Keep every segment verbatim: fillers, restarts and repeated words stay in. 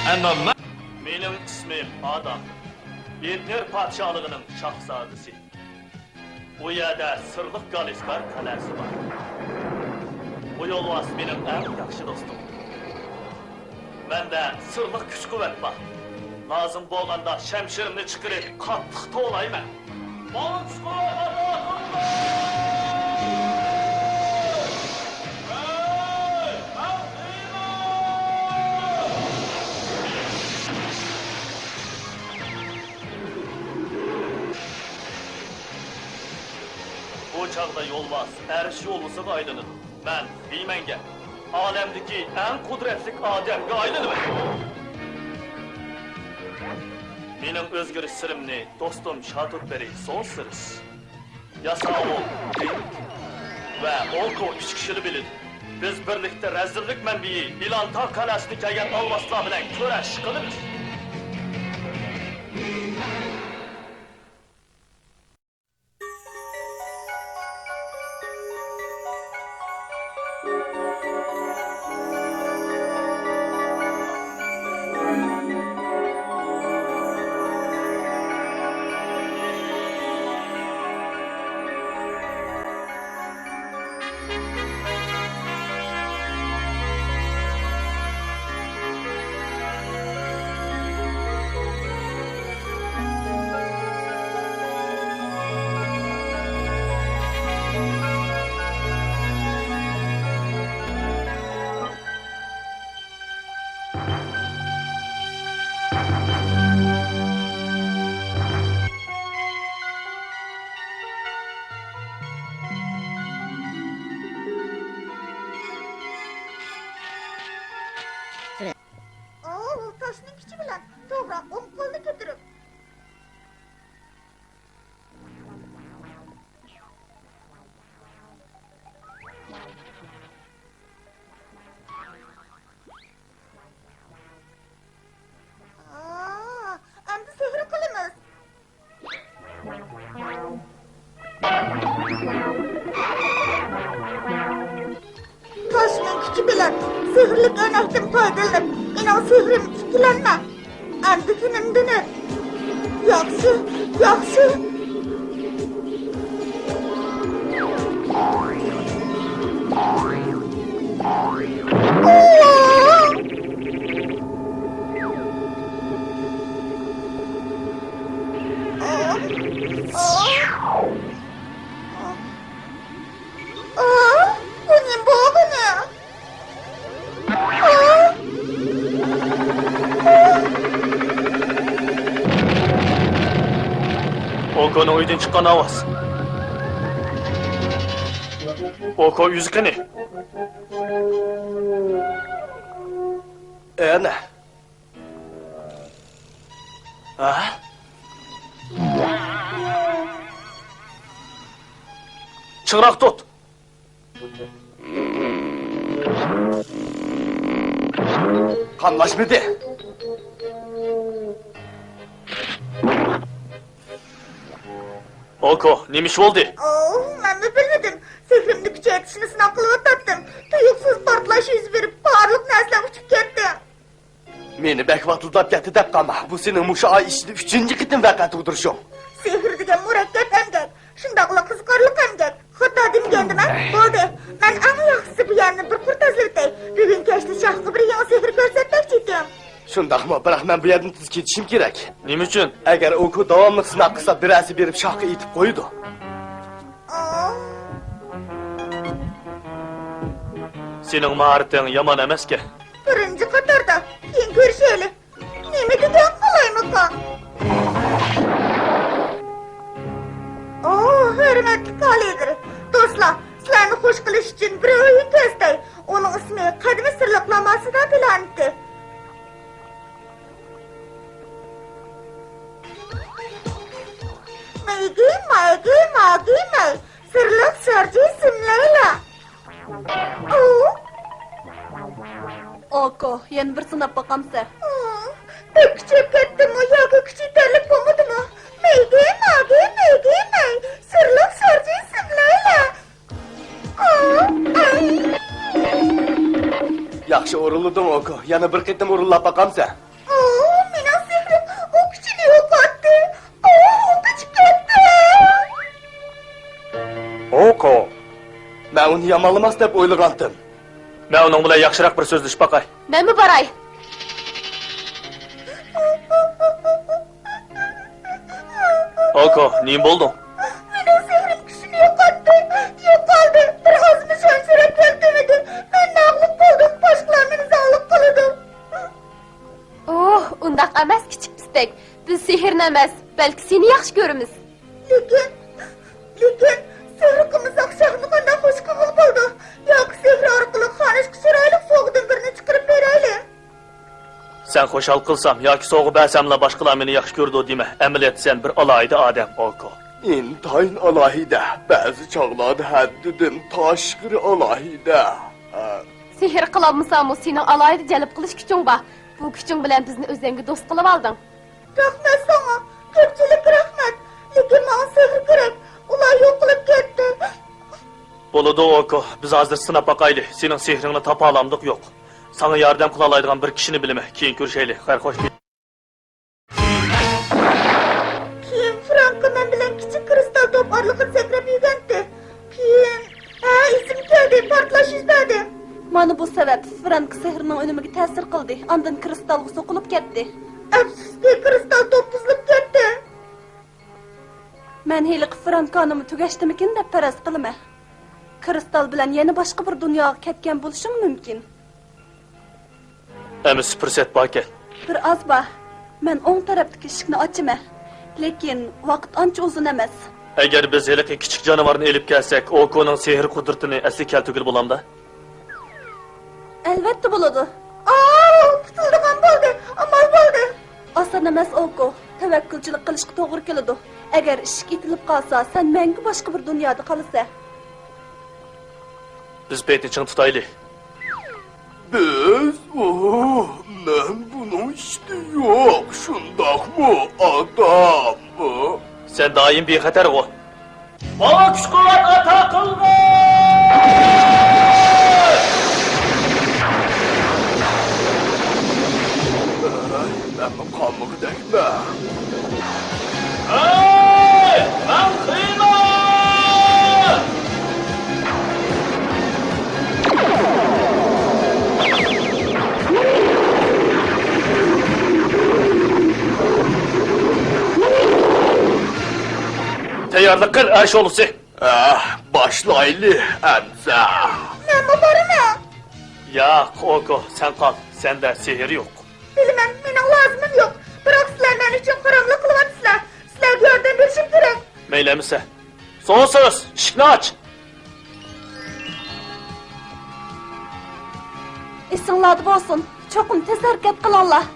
ئەمما مەن مېنىڭ ئىسمىم ئادام، ئېتنېر پادىشاھلىقىنىڭ شاھزادىسى. ئۇ يەردە سىرلىق گالىسكار قەلئەسى بار. بۇ يولۋاس مېنىڭ ئەڭ ياخشى دوستۇم. مەندە سىرلىق كۈچ-قۇۋۋەت بار. لازىم بولغاندا شەمشىرىمنى چىقىرىپ، قاتتىق توۋلايمەن. ماڭا كۈچ-قۇۋۋەت ئاتا قىلغىن! بۇ چاغدا يولۋاس ئەرش يولۋىسىغا ئايلىنىدۇ. مەن خىمەنگە، ئالەمدىكى ئەڭ قۇدرەتلىك ئادەمگە ئايلىنىمەن. مېنىڭ ئۆزگىرىش سىرىمنى دوستۇم شاتۇتبېرى سون سىرىش، ياساۋۇل دىنك ۋە ئوكو ئۈچ كىشىلا بىلىدۇ. بىز بىرلىكتە رەزىللىك مەنبىيى ئىلانتاغ قەلئەسىدىن كەلگەن ئالۋاستىلار بىلەن كۈرەش قىلىمىز. ئاۋۇ تاشنىڭ كۈچى بىلەن توغرا ئوڭ قولنى كۆتۈرۈپ. ئا، ئەمدى سېھىر قىلىمىز. تاشنىڭ كۈچى بىلەن سېھىرلىك ئەينەكتىن پايدىلىنىپ، مېنىڭ سېھرىم ئىككىلەنمە. ئەمدى تېنىمدىن ئۆت. ياخشى، ياخشى. ئا، بۇ نېمە بولغىنى؟ ئا! ئوكونىڭ ئۆيىدىن چىققان ئاۋاز. ئوكو ئۆزى قېنى؟ ئەنە. ھە؟ چىڭراق تۇت! قاملاشمىدى. ئوكو، نېمە ئىش بولدى؟ ئوھ، مەنمۇ بىلمىدىم. سېھرىمنى كۈچەيتىشنى سىناق قىلىۋاتاتتىم. تۇيۇقسىز پارتلاش يۈز بېرىپ، بارلىق نەرسىلەر ئۇچۇپ كەتتى. مېنى بەك ۋاتىلداپ كەتتى دەپ قالما. بۇ سېنىڭ مۇشۇ ئاي ئىچىدە ئۈچىنچى قېتىم ۋەقە تۇغدۇرۇشۇڭ. سېھىر دېگەن مۇرەككەپ ئەمگەك، شۇنداقلا قىزىقارلىق ئەمگەك. خاتا دېمىگەندىمەن؟ بولدى. مەن ئەڭ ياخشىسى بۇ يەرنى بىر قۇر تازىلىۋېتەي. بۈگۈن كەچتە شاھقا بىر يېڭى سېھىر كۆرسەتمەكچى ئىدىم. شۇنداقمۇ؟ بىراق مەن بۇ يەردىن تېز كېتىشىم كېرەك. نېمە ئۈچۈن؟ ئەگەر ئوكو داۋاملىق سىناق قىلسا، بىرەرسى بېرىپ شاھقا ئېيتىپ قويىدۇ. ئا. سېنىڭ ماھارىتىڭ يامان ئەمەسكەن. بىرىنچى قاتاردا، كېيىن كۆرۈشەيلى. نېمە دېگەن قالايمىقان؟ ئو، ھۆرمەتلىك ئالىيلىرى، دوستلار، سىلەرنى خۇش قىلىش ئۈچۈن بىر ئويۇن كۆرسىتەي. ئۇنىڭ ئىسمى قەدىمىي سىرلىق لاماسىدا پىلانېتى. مېگى، ماگى، ماگى، مەي. سىرلىق شارجى سىملەيلا. ئۇ. ئوكو، يەنە بىر سىناپ باقامسەن؟ ئۇ، بەك كۈچەپ كەتتىمۇ ياكى كۈچى يېتەرلىك بولمىدىمۇ؟ مېگى، ماگى، مېگى، مەي. سىرلىق شارجى سىملەيلا. ئۇ، ئەي. ياخشى ئورۇنلىدىڭ، ئوكو. يەنە بىر قېتىم ئورۇنلاپ باقامسەن؟ ئوكو. مەن ئۇنى يامانلىماس دەپ ئويلىغانتىم. مەن ئۇنىڭ بىلەن ياخشىراق بىر سۆزلىشىپ باقاي. مەنمۇ باراي. ئوكو، نېمە بولدۇڭ؟ مېنىڭ سېھرىم كۈچىنى يوقاتتى. يوقالدى. بىر ئازمۇ شان-شەرەپ كەلتۈرمىدى. مەن مەغلۇپ بولدۇم. باشقىلار مېنى زالىم قىلىدۇ. ئوھ، ئۇنداق ئەمەس، كىچىك پىستەك. بىز سېھىرنى ئەمەس، بەلكى سېنى ياخشى كۆرىمىز. لېكىن، لېكىن سېھىر قىلمىساق شاھنى قانداق خۇش قىلغىلى بولىدۇ؟ ياكى سېھىر ئارقىلىق خانىشقا چىرايلىق سوغىدىن بىرنى چىقىرىپ بېرەيلى. سەن خۇشال قىلسام ياكى سوغا بەرسەملا باشقىلار مېنى ياخشى كۆرىدۇ دېمە. ئەمەلىيەتتە سەن بىر ئالاھىدە ئادەم، ئوكو. ئىنتايىن ئالاھىدە، بەزى چاغلاردا ھەددىدىن تاشقىرى ئالاھىدە. ھە. سېھىر قىلالمىساممۇ سېنىڭ ئالاھىدە جەلپ قىلىش كۈچۈڭ بار. بۇ كۈچۈڭ بىلەن بىزنى ئۆزۈڭگە دوست قىلىۋالدىڭ. رەھمەت ساڭا، كۆپچىلىككە رەھمەت. لېكىن ماڭا سېھىر كېرەك. ئۇلار يوقىلىپ كەتتى. بولىدۇ، ئوكو. بىز ھازىر سىناپ باقايلى. سېنىڭ سېھرىڭنى تاپالامدۇق، يوق. ساڭا ياردەم قىلالايدىغان بىر كىشىنى بىلىمەن. كېيىن كۆرۈشەيلى. خەير، خوش. كېيىن فرانكا مەن بىلەن كىچىك كرىستال توپ ئارىلىقىدا سەكرەپ يۈگەنتى. كېيىن، ھە، ئېسىمگە كەلدى، پارتلاش يۈز بەردى. مانا بۇ سەۋەب فرانكا سېھرىنىڭ ئۈنۈمىگە تەسىر قىلدى، ئاندىن كرىستالغا سوقۇلۇپ كەتتى. ئەپسۇسكى، كرىستال توپ بۇزۇلۇپ كەتتى. مەن ھېلىقى فرانكانىمۇ تۈگەشتىمىكىن دەپ پەرەز قىلىمەن. كرىستال بىلەن يەنە باشقا بىر دۇنياغا كەتكەن بولۇشىمۇ مۇمكىن. ئەمىسە پۇرسەت باركەن. بىر ئاز بار. مەن ئوڭ تەرەپتىكى ئىشىكنى ئاچىمەن. لېكىن ۋاقىت ئانچە ئۇزۇن ئەمەس. ئەگەر بىز ھېلىقى كىچىك جانىۋارنى ئېلىپ كەلسەك، ئوكونىڭ سېھىر قۇدرىتىنى ئەسلىگە كەلتۈرگىلى بولامدا؟ ئەلۋەتتە بولىدۇ. ئاۋۇ، قۇتۇلىدىغان بولدى، ئامال بولدى. ئاسان ئەمەس، ئوكو. تەۋەككۈلچىلىك قىلىشقا توغرا كېلىدۇ. ئەگەر ئىشىك ئېتىلىپ قالسا، سەن مەڭگۈ باشقا بىر دۇنيادا قالىسەن. بىز پېتىنى چىڭ تۇتايلى. بىز؟ ئوھ، مەن بۇنىڭ ئۈستى يوق، شۇنداقمۇ، ئادام؟ سەن دائىم بىخەتەرغۇ. ماڭا كۈچ-قۇۋۋەت ئاتا قىلغىن! ھەي، مەنمۇ قالمىغۇدەكمەن. ھەي، مەن قىيما! تەييارلىق قىل، ئەر شولىسى. ئەھ، باشلايلى ئەمسە. مەنمۇ بارىمەن. ياق، ئوكو، سەن قال. سەندە سېھىر يوق. بىلىمەن، مېنىڭ لازىمىم يوق. بىراق سىلەر مەن ئۈچۈن قاراڭغۇلۇق قىلىۋاتىسىلەر. سىلەرگە ياردەم بېرىشىم كېرەك. مەيلى ئەمىسە. سوڭسىز، ئىشىكنى ئاچ! ئېسىڭلاردا بولسۇن، چوقۇم تېز ھەرىكەت قىلىڭلار.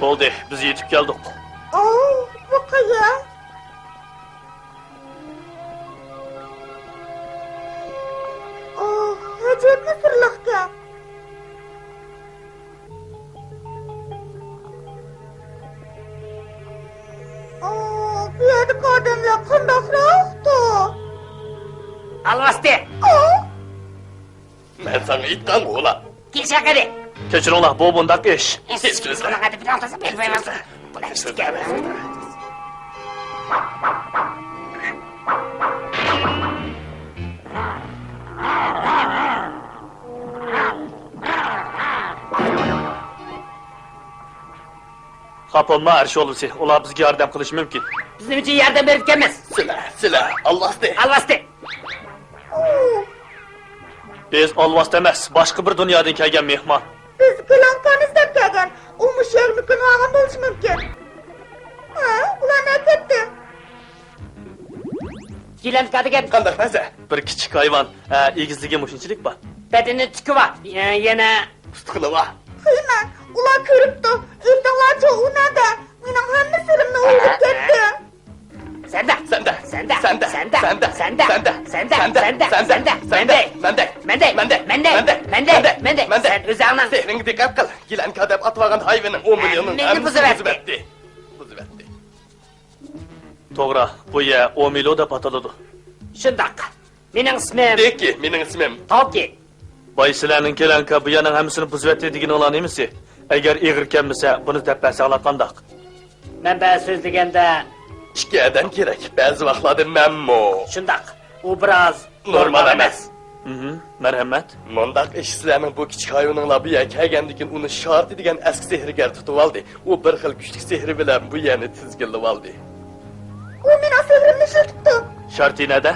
بولدى، بىز يېتىپ كەلدۇق. ئوۋ، بۇ قەيەر؟ ئوھ، ئەجەبمۇ سىرلىقكەن. ئوھ، بۇ يەردىكى ئادەملەر قانداقراقتۇ؟ ئالۋاستى! ئوھ! مەن ساڭا ئېيتقانغۇ ئۇلار. كېلىشەك ئىدى. كەچۈرۈڭلار، بۇ بۇنداق ئىش. ئىس، كېچۈرۈڭلار. بۇنىڭ ئەدىپىنى ئالتۇنسا بىلمەيمىز. بۇنى ئىچكەن. خاپا بولما، ئەر شولىسى. ئۇلار بىزگە ياردەم قىلىشى مۇمكىن. بىز نېمە ئۈچۈن ياردەم بېرىدىكەنمىز؟ سىلە، سىلە، ئالۋاستى. ئالۋاستى. بىز ئالۋاستى ئەمەس، باشقا بىر دۇنيادىن كەلگەن مېھمان. بىز گىلانكانى ئىزدەپ كەلگەن. ئۇ مۇشۇ يەرگە مۆكۈنۈۋالغان بولۇشى مۇمكىن. ھە، ئۇلار نەگە كەتتى؟ گىلانكا دېگەن قانداق نەرسە؟ بىر كىچىك ھايۋان. ھە، ئېگىزلىكى مۇشۇنچىلىك بار. بەدىنى تۈكى بار. يە-، يەنە ئۇستىخىنى بار. قىيمەن، ئۇلار كۆرۈپتۇ. ئېيتىڭلارچۇ، ئۇ نەدە؟ مېنىڭ ھەممە سىرىمنى ئويۇپ كەتتى. سەندە! سەندە! سەندە! سەندە! سەندە! سەندە! سەندە! سەندە! سەندە! سەندە! سەندە! مەندە! مەندە! مەندە! مەندە! مەندە! مەندە! سەن ئۆزۈڭنىڭ سېھرىڭگە دىققەت قىل. گىلانكا دەپ ئاتىۋالغان ھايۋىنىڭ ئون مىليوننىڭ ھەممىسىنى بۇزۇۋەتتى. بۇزۇۋەتتى. توغرا، بۇ يەر ئومىلو دەپ ئاتىلىدۇ. شۇنداق. مېنىڭ ئىسمىم دېكى، مېنىڭ ئىسمىم توكى. باي، سىلەرنىڭ گىلانكا بۇ يەرنىڭ ھەممىسىنى بۇزۇۋەتتى دېگىنىڭلار نېمىسى؟ ئەگەر ئېغىر كەلمىسە، بۇنى دەپ بەرسەڭلار قانداق؟ مەنبە سۆزلىگەندە. ئىككى ئادەم كېرەك، بەزى ۋاقىتلاردا مەنمۇ. شۇنداق، ئۇ بىراز نورمال ئەمەس. مھم، مەرھەمەت. مۇنداق ئىش، سىلەرنىڭ بۇ كىچىك ھايۋىنىڭلار بۇ يەرگە كەلگەندىن كېيىن ئۇنى شارتى دېگەن ئەسكى سېھىرگەر تۇتۇۋالدى. ئۇ بىر خىل كۈچلۈك سېھرى بىلەن بۇ يەرنى تىزگىنلىۋالدى. ئۇ مېنىڭ سېھرىمنى ئىشلىتىپتۇ. شارتى نەدە؟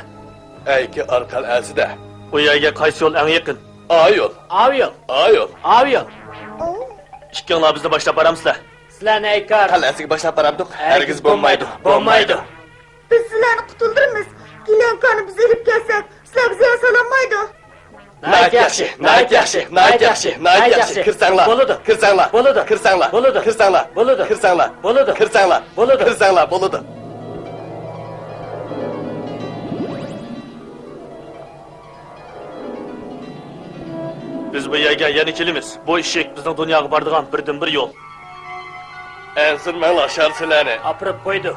ئەيكى ئار قەلئەسىدە. ئۇ يەرگە قايسى يول ئەڭ يېقىن؟ ئا يول. ئاۋ يول. ئا يول. ئاۋ يول. ئۇ. ئىككىڭلار بىزنى باشلاپ بارامسىلەر؟ سىلەرنى ئەيكار قەلئەسىگە باشلاپ بارامدۇق؟ ھەرگىز بولمايدۇ. بولمايدۇ. بولمايدۇ. بىز سىلەرنى قۇتۇلدۇرىمىز. گىلەنكانى بىز ئېلىپ كەلسەك، سىلەرگە زىيان سالالمايدۇ. ناھايىتى ياخشى، ناھايىتى ياخشى، ناھايىتى ياخشى، ناھايىتى ياخشى. كىرسەڭلار، بولىدۇ. كىرسەڭلار، بولىدۇ. كىرسەڭلار، بولىدۇ. كىرسەڭلار، بولىدۇ. كىرسەڭلار، بولىدۇ. كىرسەڭلار، بولىدۇ. كىرسەڭلار، بولىدۇ. بىز بۇ يەرگە يەنە كېلىمىز. بۇ ئىشىك بىزنىڭ دۇنياغا بارىدىغان بىردىنبىر يول. ئەنسىرىمەڭلار، شار سىلەرنى ئاپىرىپ قويىدۇ.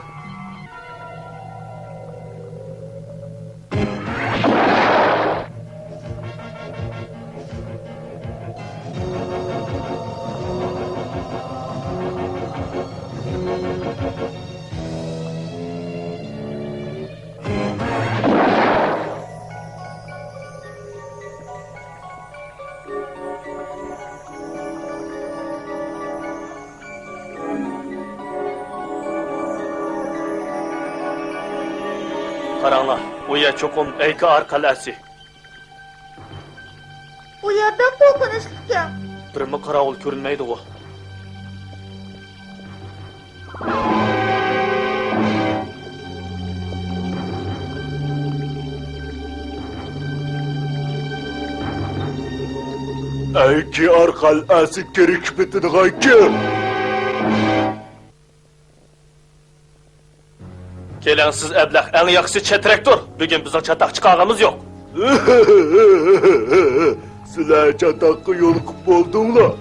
قاراڭلار، ئۇ يەر چوقۇم ئەيكار قەلئەسى. ئۇ يەر بەك قورقۇنچلۇقكەن. بىرمۇ قاراۋۇل كۆرۈنمەيدىغۇ. ئەيكار قەلئەسى كېرىكىپ كېتىدىغانكەن. كېلىڭ، سىز ئەبلەخ، ئەڭ ياخشىسى چەترەك تۇر. بۈگۈن بىزنىڭ چاتاق چىقارغىمىز يوق. سىلەر چاتاققا يولۇقۇپ بولدۇڭلار.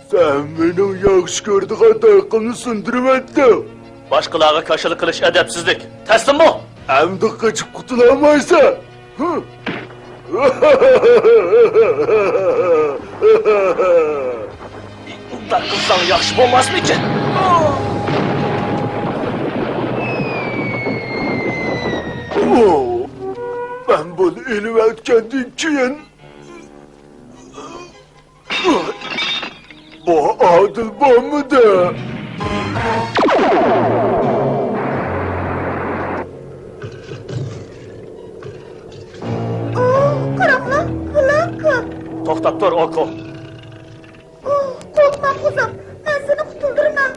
سەن مېنىڭ ياخشى كۆرىدىغان تايىقىمنى سۇندۇرۇۋەتتىڭ. باشقىلارغا كاشىلا قىلىش ئەدەپسىزلىك. تەسلىم بول! ئەمدى قېچىپ قۇتۇلالمايسەن. ھە؟ ئۇنداق قىلساڭ ياخشى بولماسمىكىن؟ مەن بۇنى ئېلىۋەتكەندىن كېيىن، بۇ ئادىل بولمىدى. ئوھ، قاراڭلار، گلانكا! توختاپ تۇر، ئوكو. ئوھ، قورقما، قوزام، مەن سېنى قۇتۇلدۇرىمەن.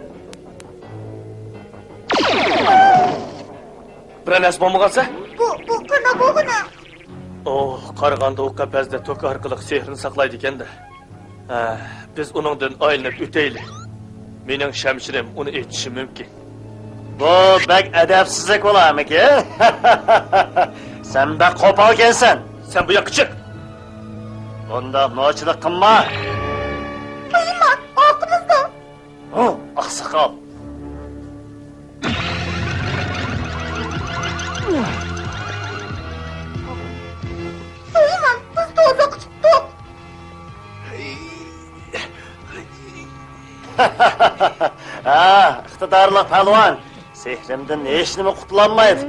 بىرەر نەرسە بولمىغانسە؟ بۇ، بۇ قانداق بولغىنى؟ ئوھ، قارىغاندا ئۇ قەپەستە توك ئارقىلىق سېھرىنى ساقلايدىكەن-دە. ھە، بىز ئۇنىڭدىن ئايلىنىپ ئۆتەيلى. مېنىڭ شەمشىرىم ئۇنى ئېچىشى مۇمكىن. بۇ بەك ئەدەپسىزلىك بولارمىكىن؟ سەن بەك قوپالكەنسەن. سەن بۇ ياققا چىق. بۇنداق نوچىلىق قىلما. قىيما، ئارقىمىزدا. ھۇ، ئاقساقال! سۇلەيمان، بىز دوزاخقا چىقتۇق! ھە، ئىقتىدارلىق پەلۋان! سېھرىمدىن ھېچنېمە قۇتۇلالمايدۇ.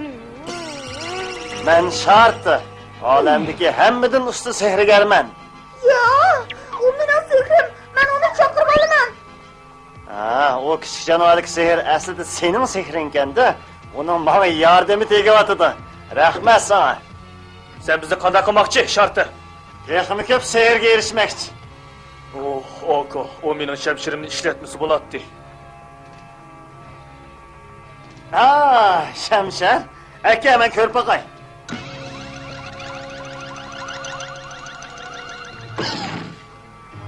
مەن شارتى، ئالەمدىكى ھەممىدىن ئۇستا سېھىرگەرمەن. يا، ئۇ مېنىڭ سېھرىم، مەن ئۇنى چاقىرىۋالىمەن. ھا، ئۇ كىچىك جانىۋاردىكى سېھىر ئەسلىدە سېنىڭ سېھرىڭكەن-دە، ئۇنىڭ ماڭا ياردىمى تېگىۋاتىدۇ. رەھمەت ساڭا. سەن بىزنى قانداق قىلماقچى، شارتى؟ تېخىمۇ كۆپ سېھىرگە ئېرىشمەكچى. ئوھ، ئوكو، ئۇ مېنىڭ شەمشىرىمنى ئىشلەتمىسە بولاتتى. ھا، شەمشەر. ئەكە، مەن كۆرۈپ باقاي.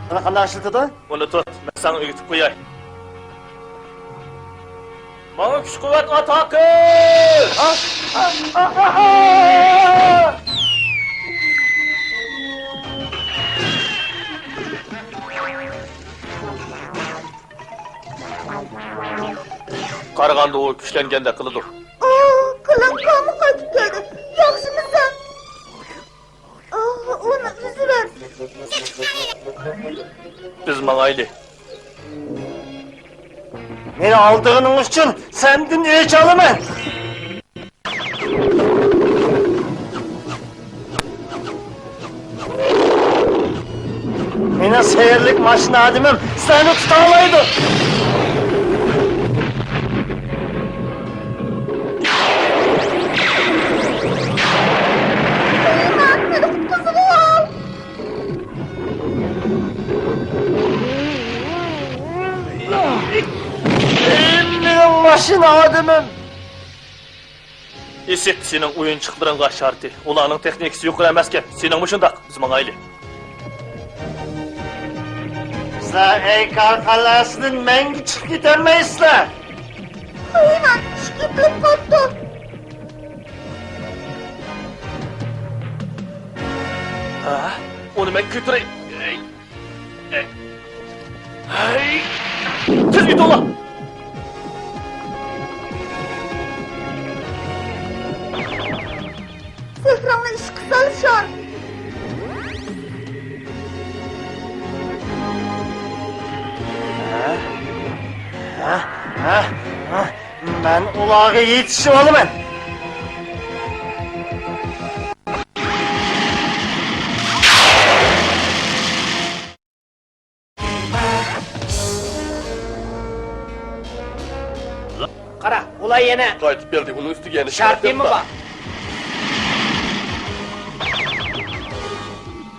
بۇنى قانداق ئىشلىتىدۇ؟ ئۇنى تۇت، مەن ساڭا ئۆگىتىپ قوياي. ماڭا كۈچ-قۇۋۋەت ئاتا قىل! قارىغاندا ئۇ كۈچلەنگەندەك قىلىدۇ. ئاھ، قالاڭ قالما قايتىپ كەلدى. ياخشىمۇسەن؟ بىز ماڭايلى. مېنى ئالدىغىنىڭ ئۈچۈن سەندىن ئۆچ ئالىمەن. مېنىڭ سېھىرلىك ماشىنا ئادىمىم سېنى تۇتالايدۇ. ئىمان، مېنى قۇتقۇزۇۋال! مېنىڭ ماشىنا ئادىمىم! ئېسىت سېنىڭ ئويۇنچۇقلىرىڭغا شارتى. ئۇلارنىڭ تېخنىكىسى يۇقىرى ئەمەسكەن. سېنىڭمۇ شۇنداق. بىز ماڭايلى. سىلەر ئەيكار قەلئەسىدىن مەڭگۈ چىقىپ كېتەلمەيسىلەر. ئىمان، ئىشىك يېپىلىپ قاپتۇ. ھە؟ ئۇنى مەن كۆتۈرەي. ھەي! تېز ئۆتۈڭلار! سېھرىڭنى ئىشقا سال، شار! ھە؟ ھە؟ ھە؟ ھە؟ مەن ئۇلارغا يېتىشىۋالىمەن! قارا، ئۇلار يەنە قايتىپ كەلدى، ئۇنىڭ ئۈستىگە يەنە شارتىمۇ بار.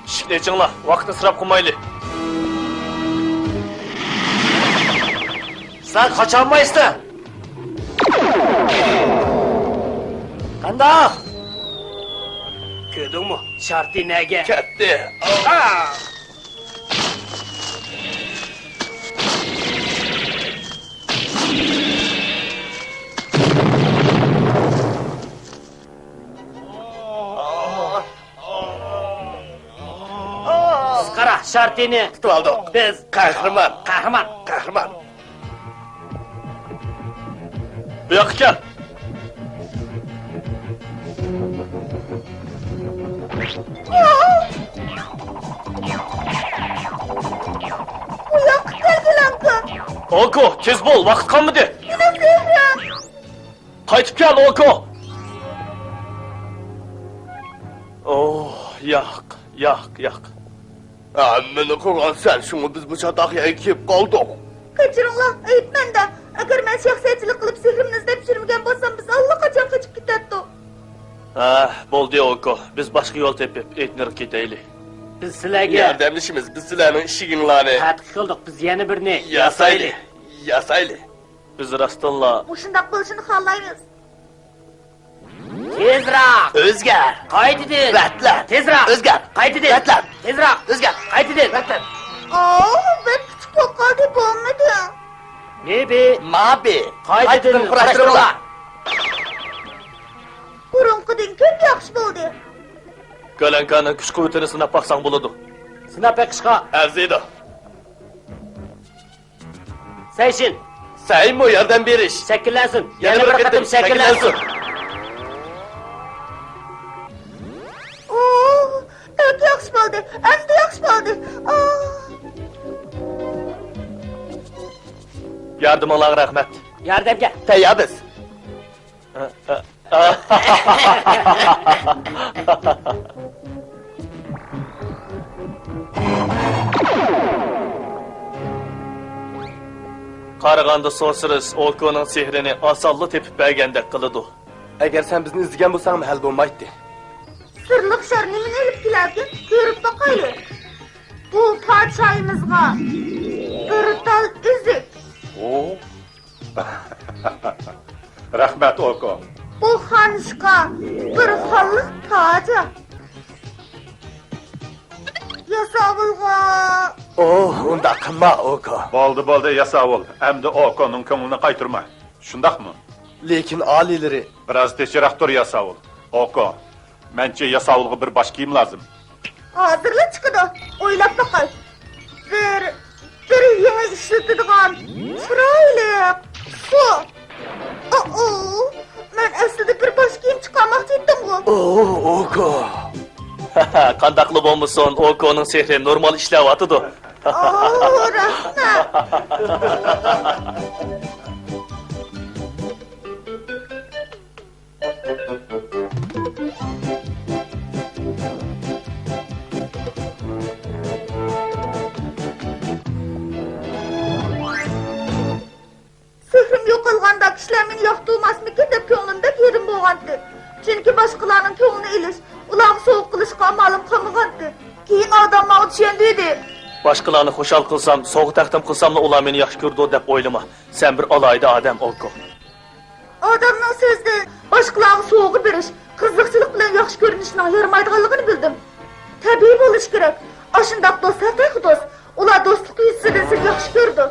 ئىشىكنى ئېچىڭلار، ۋاقىت ئىسراپ قىلمايلى. سىلەر قاچالمايسىلەر. قانداق؟ كۆردۈڭمۇ؟ شارتى نەگە؟ كەتتى. قارا، شارتىنى تۇتۇۋالدۇق. بىز قەھرىمان. قەھرىمان. قەھرىمان. بۇ ياققا كەل. بۇ ياققا كەلگىلەڭكى. ئوكو، تېز بول، ۋاقىت قالمىدى. مېنىڭ سېھرىم. قايتىپ كەل، ئوكو! ئوھ، ياق، ياق، ياق. ھەممىنى قىلغان سەن، شۇڭا بىز بۇ چاتاق يەرگە كېلىپ قالدۇق. كەچۈرۈڭلار، ئەيىب مەندە. ئەگەر مەن شەخسىيەتچىلىك قىلىپ سېھرىمنى ئىزدەپ يۈرمىگەن بولسام، بىز ئاللىقاچان قېچىپ كېتەتتۇق. ھە، بولدى، ئوكو. بىز باشقا يول تېپىپ، ئېيتنېرغا كېتەيلى. بىز سىلەرگە ياردەملىشىمىز، بىز سىلەرنىڭ ئىشىكىڭلارنى تەتقىق قىلدۇق، بىز يەنە بىرنى ياسايلى. ياسايلى. ياسايلى. بىز راستتىنلا مۇشۇنداق بولۇشىنى خالايمىز. تېزراق! ئۆزگەر! قايتىدىن! رەتلەن! تېزراق! ئۆزگەر! قايتىدىن! رەتلەن! تېزراق! ئۆزگەر! قايتىدىن! رەتلەن! ئاۋۇ بەك كىچىك بولۇپ قالدى، بولمىدى. مېبى. مابى. قايتىدىن قۇراشتۇرۇڭلار. بۇرۇنقىدىن كۆپ ياخشى بولدى. گالەنكانىڭ كۈچ-قۇۋۋىتىنى سىناپ باقساڭ بولىدۇ. سىناپ بېقىشقا ئەرزىيدۇ. سەيشىن. سەيمۇ ياردەم بېرىش. شەكىللەنسۇن. يەنە بىر قېتىم شەكىللەنسۇن. ئوھ، بەك ياخشى بولدى. ئەمدى ياخشى بولدى. ئاھ. ياردىمىڭلارغا رەھمەت. ياردەمگە تەييارمىز. قارىغاندا سورسېرېس ئوكونىڭ سېھرىنى ئاسانلا تېپىپ بەرگەندەك قىلىدۇ. ئەگەر سەن بىزنى ئىزدىگەن بولساڭمۇ ھەل بولمايتتى. سىرلىق شار نېمىنى ئېلىپ كېلەركىن؟ كۆرۈپ باقايلى. بۇ پادىشاھىمىزغا بىر تال ئۈزۈك. ئو. رەھمەت، ئوكو. بۇ خانىشقا بىر خانلىق تاجى. ياساۋۇلغا. ئوھ، ئۇنداق قىلما، ئوكو. بولدى، بولدى، ياساۋۇل. ئەمدى ئوكونىڭ كۆڭلىنى قايتۇرما. شۇنداقمۇ؟ لېكىن ئالىيلىرى. بىراز تىنچراق تۇر، ياساۋۇل. ئوكو. مەنچە ياساۋۇلغا بىر باش كىيىم لازىم. ھازىرلا چىقىدۇ. ئويلاپ باقاي. بىر، بىر يېڭى ئىشلىتىدىغان چىرايلىق سۇ. ئوئو، مەن ئەسلىدە بىر باش كىيىم چىقارماقچى ئىدىمغۇ. ئوھ، ئوكو. قانداقلا بولمىسۇن، ئوكونىڭ سېھرى نورمال ئىشلەۋاتىدۇ. ئاۋۇ، رەھمەت. سېھرىم يوقالغاندا كىشىلەر مېنى ياقتۇرماسمىكىن دەپ كۆڭلۈم بەك يېرىم بولغانتى. چۈنكى باشقىلارنىڭ كۆڭلىنى ئېلىش، ئۇلارغا سوۋغا قىلىشقا ئامالىم قالمىغانتى. كېيىن ئادام ماڭا چۈشەندۈردى. باشقىلارنى خۇشال قىلسام، سوۋغا تەقدىم قىلساملا ئۇلار مېنى ياخشى كۆرىدۇ دەپ ئويلىما. سەن بىر ئالاھىدە ئادەم، ئوكو. ئادامنىڭ سۆزىدىن باشقىلارغا سوۋغا بېرىش، قىزىقچىلىق بىلەن ياخشى كۆرۈنۈشنىڭ يارىمايدىغانلىقىنى بىلدىم. تەبىئىي بولۇشى كېرەك. ئاشۇنداق دوست ھەقىقىي دوست. ئۇلار دوستلۇق يۈزىسىدىن سېنى ياخشى كۆرىدۇ.